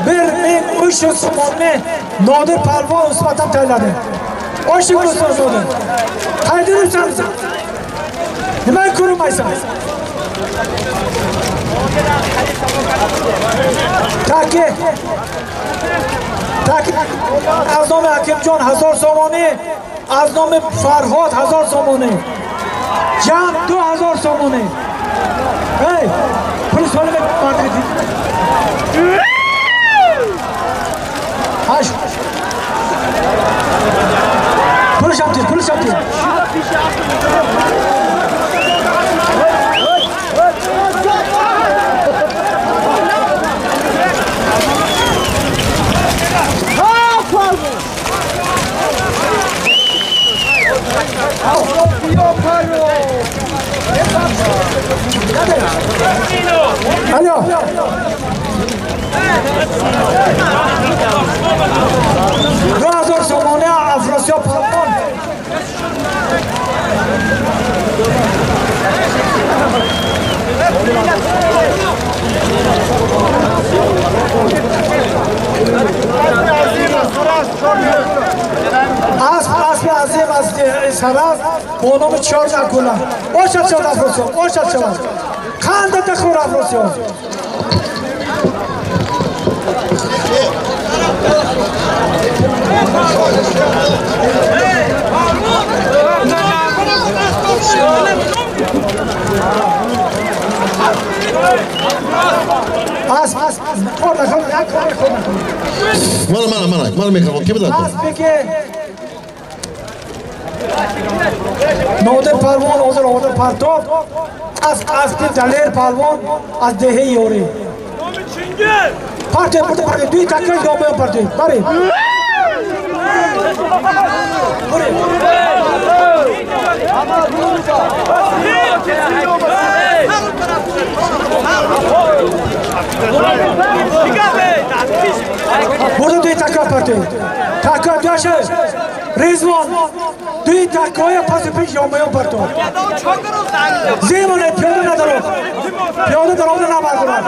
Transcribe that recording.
1300 сомонни Nodir Palvon Usmatdan tayinladi. Oshik bo'lsin Nodir. Qayda yuribsan? Nimaga ko'rinmaysan? Taki. Taki. Аз номи Ҳакимҷон 1000 сомонӣ, аз номи Фарҳод 1000 сомонӣ. Ҷамъ 2000 сомонӣ. Эй, пул солим мардик. Аш. Пул шамти, пул шамти. Алло. 2000 сомонӣ Афросиёб Палвон. Асп азим аз Сараз бо номи чор накула. Ошад шавад Афросиёб, ошад шавад. Қанда тахӯр Афросиёб. Асп, асп, хӯр нахӯр, як хӯр хӯр нахӯр. Мана, мана, мана, мана микрофон ки бидад? Аспе ки Нодир Палвон ҳозир омода партофт. Асп, аспи Далер Палвон аз деҳаи Ёрӣ. Партия, партия, партия, дуи такрор ёбоён партия. Баред. Баред. Бурда дуи такрор партия. Такрор даша. Ризвон дуи такроя пасу пеш ёбоён партия. Зимоне пиёда надарод. Пиёда дарода набардорад.